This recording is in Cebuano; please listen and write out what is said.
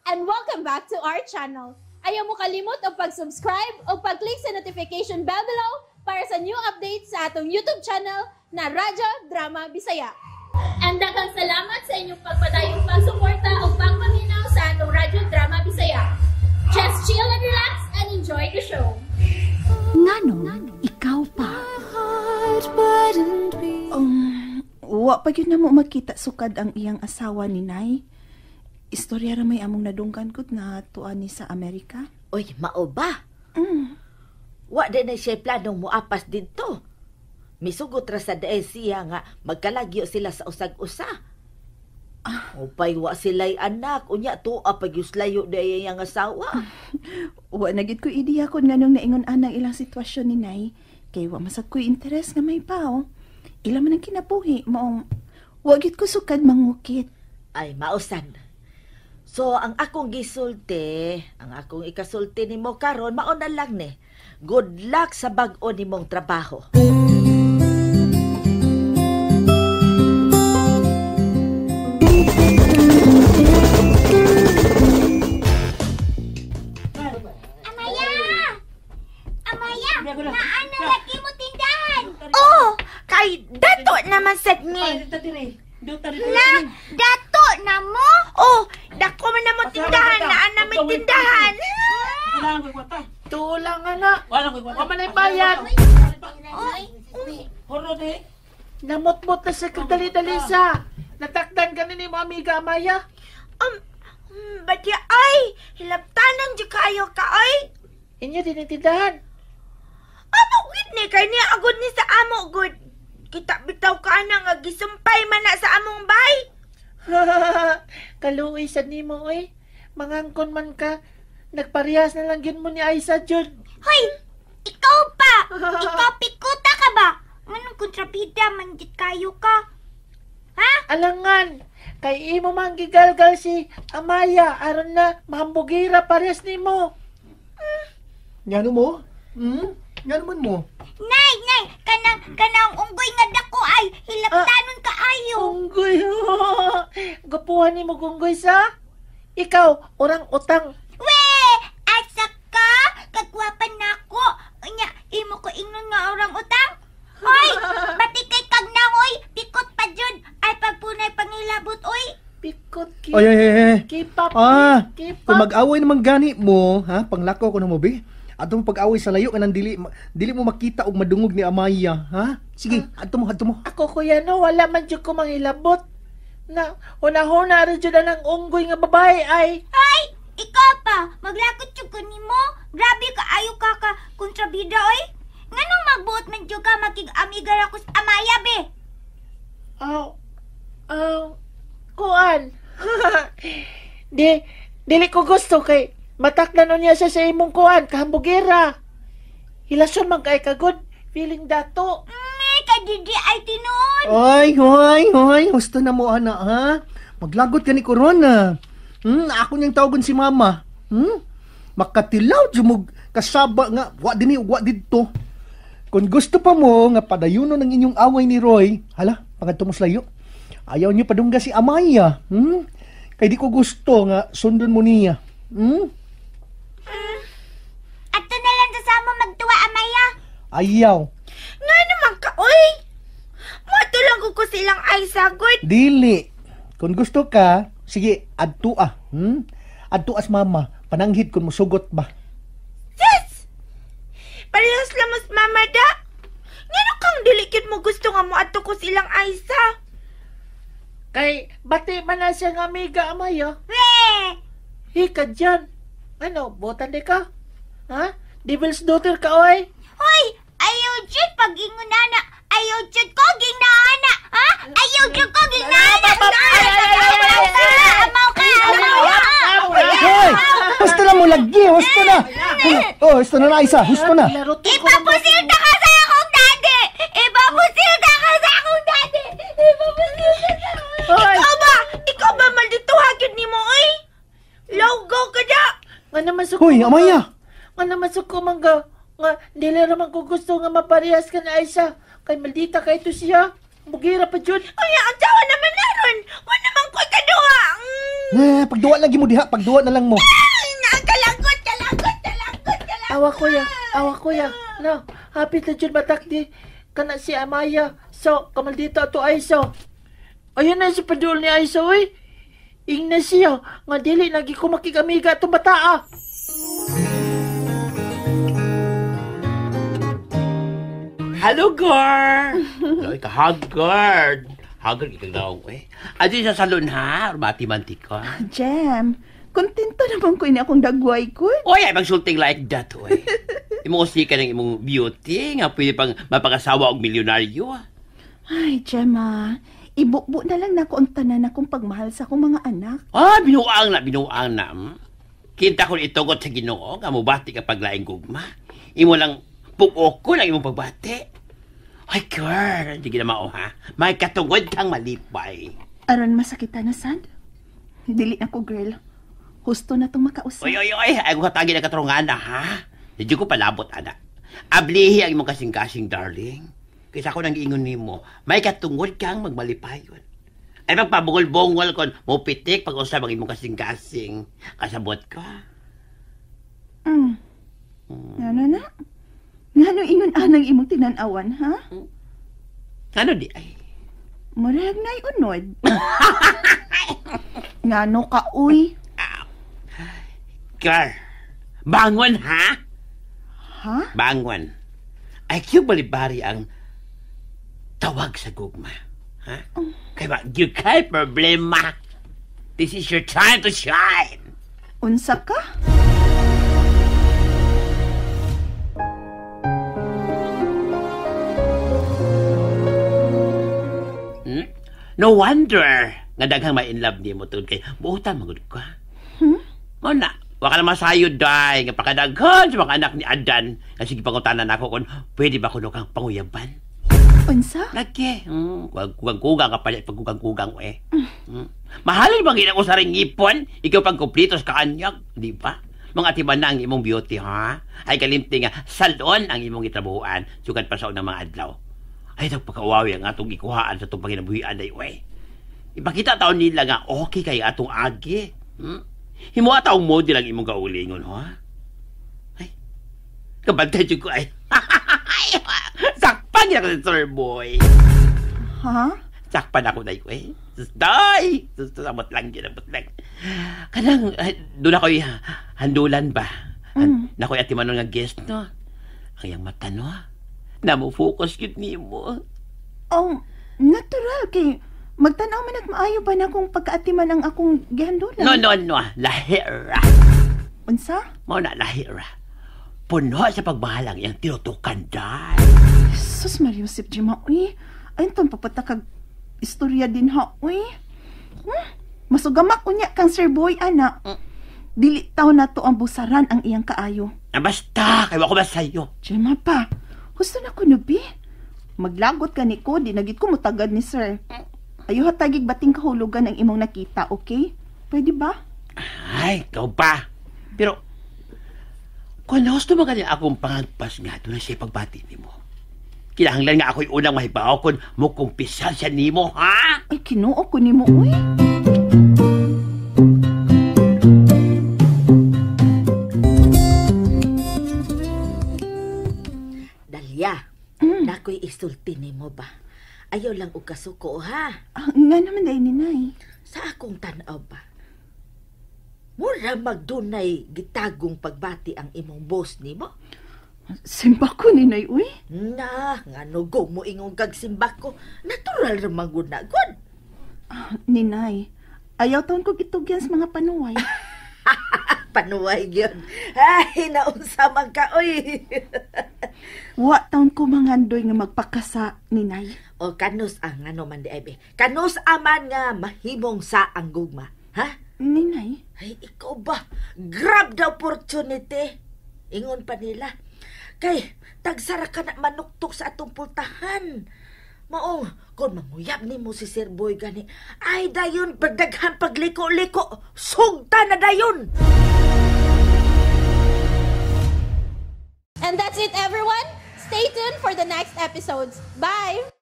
And welcome back to our channel. Ayaw mo kalimot og pag-subscribe o pag-click sa notification bell below para sa new updates sa atong YouTube channel na Radyo Drama Bisaya. And daghang salamat sa inyong pagpadayong pagsuporta o pagpaminaw sa atong Radyo Drama Bisaya. Just chill and relax and enjoy the show. Nganong ikaw pa? Wa pa gyud namo makita sukad ang iyang asawa ni Nay. Istorya ra may among nadunggan gud na tuan ni sa Amerika. Uy, mao ba? Wa din na siya planong muapas didto. Misugot ra sa dae siya nga magkalagyo sila sa usag-usa. Upay wa sila'y anak, unya tuwa pag yuslayo dae iyang asawa. Wa na gyud ko ideya kon nganong naingon anang ilang sitwasyon ni Nay. Kay wa masad ko'y interes nga may pao. Ila man ang kinabuhi, maong wa gyud ko sukad mangukit. Ay, mausan. So, ang akong gisulti, ang akong ikasulti nimo karon, mao na lang ni. Good luck sa bag-o nimong trabaho. Amaya! Amaya! Naana lagi mo tindahan? Oh, kay dato naman sad ni. Na, dato na mo? Oh, dako man na mo tindahan, naana may tindahan. Tulang anak. Wa man ay bayad. Namotmot na sa kadali-dali sa. Natakdan ka ni mo amiga Amaya. Badya ay, hilabtanan jud kaayo ka ay. Inyo din ang tindahan. Amo gid ni kay niya agod ni sa amo gud. Kita bitaw ka na nga gisumpay man na sa among bay. Kaluoy sad nimo oy. Mangangkon man ka. Nagparehas na lang gyud mo ni Aisa jud. Hoy, ikaw pa. Ikaw pikuta ka ba? Nganong kontrabida man gid kayo ka? Ha? Alangan, kay imo man gigalgal si Amaya aron na mahambugira parehas nimo. Ngano mo? Ngano man mo? Nay, nay, kanang unggoy nga dako ay hilabtanon kaayo. Unggoy. Gapuhan nimo gunggoy sa? Ikaw, orang utang. We, asa ka? Kagwapan nako. Unya, imo ko ingnon nga orang utang. Hoy, bati kay kag nangoy, pikot pa jud. Ay pagpunay pangilabot oy. Pikot ki. Ay, ay, ay, ay. Keep up. Ah, keep kung up. mag-away naman gani mo, ha, panglakaw ko na mo, be. Ato mo pag-away sa layo kanang dili dili mo makita og madungog ni Amaya, ha? Sige, adto mo, adto mo. Ako kuya no, wala man jud ko mangilabot. Na hunahuna ra jud ang unggoy nga babae ay. Ay, ikaw pa, maglakot jud ko nimo. Grabe ka ayo ka ka kontrabida oy. Nganong magbuot man jud ka makig-amiga ra ko sa Amaya be? Aw. Aw. Kuan. Di dili ko gusto kay matakdan niya siya sa imong kuan kahambugera. Hilason man kay kagod feeling dato. Kay didi ay tinuod. Oy, hoy, hoy, husto na mo ana, ha? Maglagot ka ni Corona. Ako niyang tawagon si mama. Makatilaw jud mo kasaba nga wa dinhi ug wa didto. Kung gusto pa mo nga padayunon ang inyong away ni Roy, hala, pangadto mo sa layo. Ayaw niyo padungga si Amaya. Kay di ko gusto nga sundon mo niya. Ato na lang sa samo magtuwa, Amaya. Ayaw. Nga naman ka, oy. Moto lang ko silang ay sagot. Dili. Kung gusto ka, sige, adtua. Adtua sa mama. Pananghid kung musugot ba. Yes! Parehas lang mas mama da. Ngano kang dilikit mo gusto nga mo adto ko silang Aisa? Kay bati man na siya nga amiga, Amaya. We! Hika dyan. Ano, botan di ka? Ha? Devil's daughter ka, oy. Hoy! Ayaw jud pag-ingon na. Ayaw jud ko ginana. Ha? Ayaw jud ko ginana. Amaw ka! Amaw ka! Hoy! Husto na mo lagi! Husto na! Oh, husto na na, Aisa. Husto na. Ipapusilta ka sa akong daddy! Ipapusilta ka sa akong daddy! Ipapusilta ka! Ikaw ba? Ikaw ba maldito hagid ni mo, oy? Logo ka da! Nga naman suko. Hoy, Amaya! Nga naman suko, mangga. Nga, dili naman ko gusto nga maparehas ka na Aisa. Kay maldita ka ito siya. Bugira pa jud. Ay, ang tawa naman naron. Wa naman ko'y kaduha. Eh, pagduwa lang gimo diha, pagduwa na lang mo. Kalanggot, kalanggot, kalanggot, kalanggot. Awa kuya, awa kuya. No, hapit na jud matakdi kana si Amaya. So, kamaldito ato Aiso. Ayun na si padul ni Aiso oy. Ingna siya nga dili lagi ko makigamiga atong bataa. Hello, girl! Hello, ka haggard. Haggard ikang daw eh. Adi sa salon ha, mati mantik ka. Jem, kontento naman ko ini akong dagway ko. Oy, ay magsulting like that, oy. Imong usika ng imong beauty nga pwede pang mapakasawa og milyonaryo. Ay, Gemma, ibubo na lang nako ang tanan akong pagmahal sa akong mga anak. Ah, binuang na, binuang na. Kinta ko itugot sa Ginoo nga mobati ka paglaing gugma. Imo lang pug-ok ko lang imong pagbati. Ay, girl, hindi ka na mao, ha? May katungod kang malipay. Aron masakita na sad. Dili na ko, girl. Husto na tong makausap. Oy, oy, oy, ay kung katagi na katrungana, ha? Hindi ko palabot, anak. Ablihi ang imong kasing-kasing, darling. Kaysa ako nang giingon nimo, may katungod kang magmalipayon. Ay magpabungol-bungol kon mupitik pag-usap ang imong kasing-kasing. Kasabot ka. Ano na? Ngano ingon anang imong tinan-awan, ha? Ano di ay? Murag na'y unod. Ngano ka, uy? Girl, bangon, ha? Ha? Bangon. Ay, kyo balibari ang tawag sa gugma. Ha? Kaya ba, you kay problema. This is your time to shine. Unsa ka? No wonder nga daghang ma-in love nimo tungod kay buotan magud ka. Mo na, wa ka na masayod day nga pakadaghan sa mga anak ni Adan. Nga sige pangutanan ako kung pwede ba kuno kang panguyaban. Unsa? Lagi. Kugang-kugang ka pala pagkugang-kugang eh. Mahalin bang ina ko sa ringipon? Ikaw pang kumpleto sa kaanyag, di ba? Mga atiman na ang imong beauty, ha? Ay kalimti nga salon ang imong gitrabahuan sugad pa sa unang mga adlaw. Ay, nagpakauwawi ang atong ikuhaan sa itong panginabuhian ay, uy. Ipakita taon nila nga, okay kay atong agi. Himuha taong model ang imong kaulingon, ha? Ay, kabantay ko, ay. Sakpan niya ko si Sir Boy. Ha? Sakpan ako na, uy. Day! Abot lang, abot lang. Kanang, doon ako'y handulan ba? Nako'y atimanon nga guest, no? Ang iyang mata, no? Namo-focus yun nimo. Oh, natural kay magtanaw man at maayo ba na kung pagkaatiman ang akong gihandulan? No, no, no. Lahira. Unsa? Mao na, lahira. Puno sa pagmahal ang iyang tinutukan, day. Jesus Maria Josep, Gemma, uy. Ayun tong papatakag istorya din ha, uy. Masugamak unya kang Sir Boy, ana. Dili taw na to ang busaran ang iyang kaayo. Ah, basta, kay wa ko masayo. Gemma pa. Gusto na ko nubi. Maglagot ka ni ko, di nagit ko mutagad ni sir. Ayaw hatagig bating kahulugan ang imong nakita, okay? Pwede ba? Ay, ikaw pa. Pero, kung gusto mo ganyan akong pangagpas nga, doon na siya pagbati ni mo. Kinahanglan nga ako'y unang mahibaw kung mukumpisal siya ni mo, ha? Ay, kinuo ko ni mo, uy. Nako'y isulti nimo ba? Ayaw lang og kasuko, ha? Ah, nga naman dahil ni Nay. Sa akong tan-aw ba? Mura magdunay gitagong pagbati ang imong boss nimo? Simba ko ni Nay, uy. Na, nga nugo mo ingong kag simba ko. Natural ra man gud na gud. Ah, Ninay, ayaw taon kog itugyan sa mga panuway. Panuway gyud. Ay, naunsa man ka, oy. Wa taon ko mangandoy nga magpakasa, Ninay. O kanus ang ano man di ay be. Kanus aman nga mahimong sa ang gugma, ha? Ninay? Ay, ikaw ba? Grab the opportunity. Ingon pa nila. Kay, tagsara ka na manuktok sa atong pultahan. Maong, kung manguyab ni mo si Sir Boy gani, ay dayon, pagdaghan pagliko-liko, sugta na dayon! And that's it, everyone. Stay tuned for the next episodes. Bye!